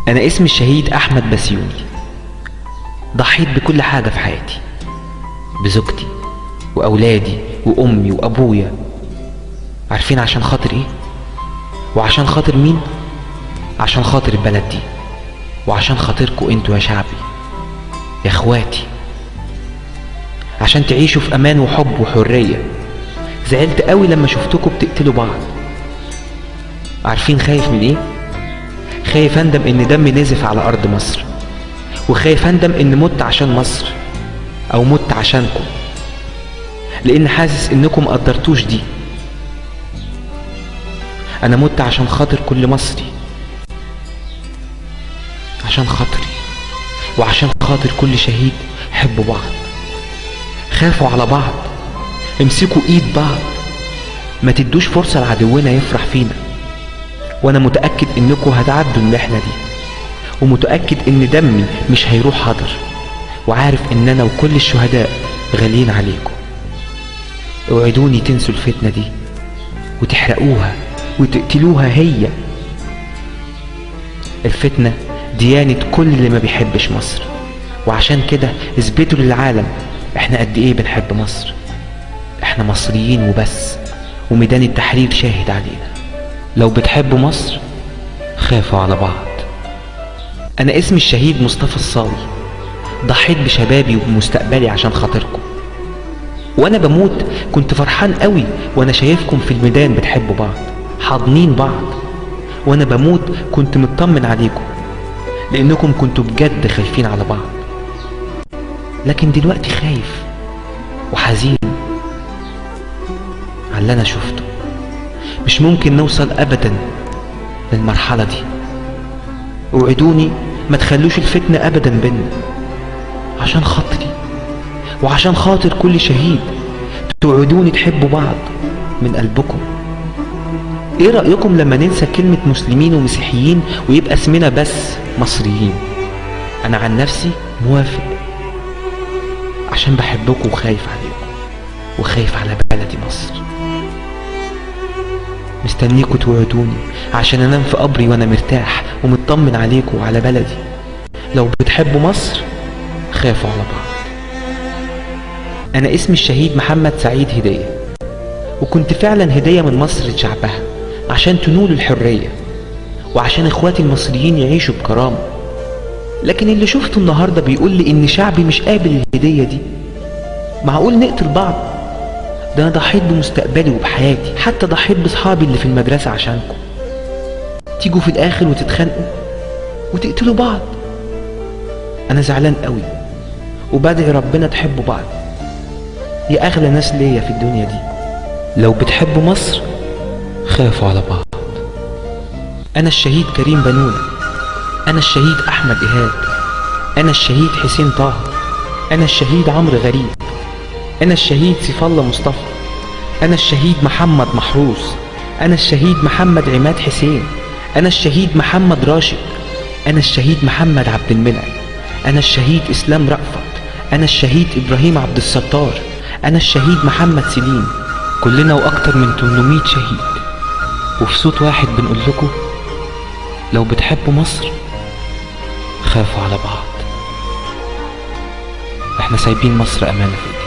أنا اسمي الشهيد أحمد بسيوني. ضحيت بكل حاجة في حياتي، بزوجتي وأولادي وأمي وأبويا. عارفين عشان خاطر إيه؟ وعشان خاطر مين؟ عشان خاطر البلد دي، وعشان خاطركوا انتوا يا شعبي يا اخواتي، عشان تعيشوا في امان وحب وحرية. زعلت قوي لما شفتكوا بتقتلوا بعض. عارفين خايف من ايه؟ خايف اندم ان دمي نزف على ارض مصر، وخايف اندم ان مت عشان مصر او مت عشانكم، لان حاسس انكم مقدرتوش دي. انا مت عشان خاطر كل مصري، عشان خاطري وعشان خاطر كل شهيد. حبوا بعض، خافوا على بعض، امسكوا ايد بعض، ما تدوش فرصة لعدونا يفرح فينا. وانا متأكد انكم هتعدوا المحنة دي، ومتأكد ان دمي مش هيروح هدر، وعارف ان انا وكل الشهداء غاليين عليكم. اوعدوني تنسوا الفتنة دي وتحرقوها وتقتلوها. هي الفتنة ديانة كل اللي ما بيحبش مصر، وعشان كده اثبتوا للعالم احنا قد ايه بنحب مصر. احنا مصريين وبس، وميدان التحرير شاهد علينا. لو بتحبوا مصر خافوا على بعض. انا اسمي الشهيد مصطفى الصاوي. ضحيت بشبابي وبمستقبلي عشان خاطركم. وانا بموت كنت فرحان قوي وانا شايفكم في الميدان بتحبوا بعض، حاضنين بعض. وانا بموت كنت مطمن عليكم، لانكم كنتوا بجد خايفين على بعض. لكن دلوقتي خايف وحزين على اللي انا شفته. مش ممكن نوصل ابدا للمرحلة دي. اوعدوني ما تخلوش الفتنة ابدا بينا، عشان خاطري وعشان خاطر كل شهيد. توعدوني تحبوا بعض من قلبكم. ايه رأيكم لما ننسى كلمة مسلمين ومسيحيين ويبقى اسمنا بس مصريين؟ انا عن نفسي موافق، عشان بحبكم وخايف عليكم وخايف على بلدي مصر. مستنيكوا توعدوني عشان انام في قبري وانا مرتاح ومطمن عليكم وعلى بلدي. لو بتحبوا مصر خافوا على بعض. انا اسمي الشهيد محمد سعيد هدية، وكنت فعلا هدية من مصر لشعبها عشان تنولوا الحرية، وعشان اخواتي المصريين يعيشوا بكرامة. لكن اللي شفته النهاردة بيقول لي ان شعبي مش قابل الهدية دي. معقول نقتل بعض؟ ده انا ضحيت بمستقبلي وبحياتي، حتى ضحيت بصحابي اللي في المدرسة عشانكم. تيجوا في الاخر وتتخانقوا وتقتلوا بعض. انا زعلان قوي، وبدعي ربنا تحبوا بعض يا اغلى ناس ليا في الدنيا دي. لو بتحبوا مصر خافوا على بعض. انا الشهيد كريم بنونة، انا الشهيد احمد ايهاب، انا الشهيد حسين طه، انا الشهيد عمرو غريب، انا الشهيد سيف الله مصطفى، انا الشهيد محمد محروس، انا الشهيد محمد عماد حسين، انا الشهيد محمد راشد، انا الشهيد محمد عبد المنعم، انا الشهيد اسلام رأفت، انا الشهيد ابراهيم عبد الستار، انا الشهيد محمد سليم. كلنا واكتر من 800 شهيد، وفي صوت واحد بنقول لكم لو بتحبوا مصر خافوا على بعض. احنا سايبين مصر امانة في ايديكم.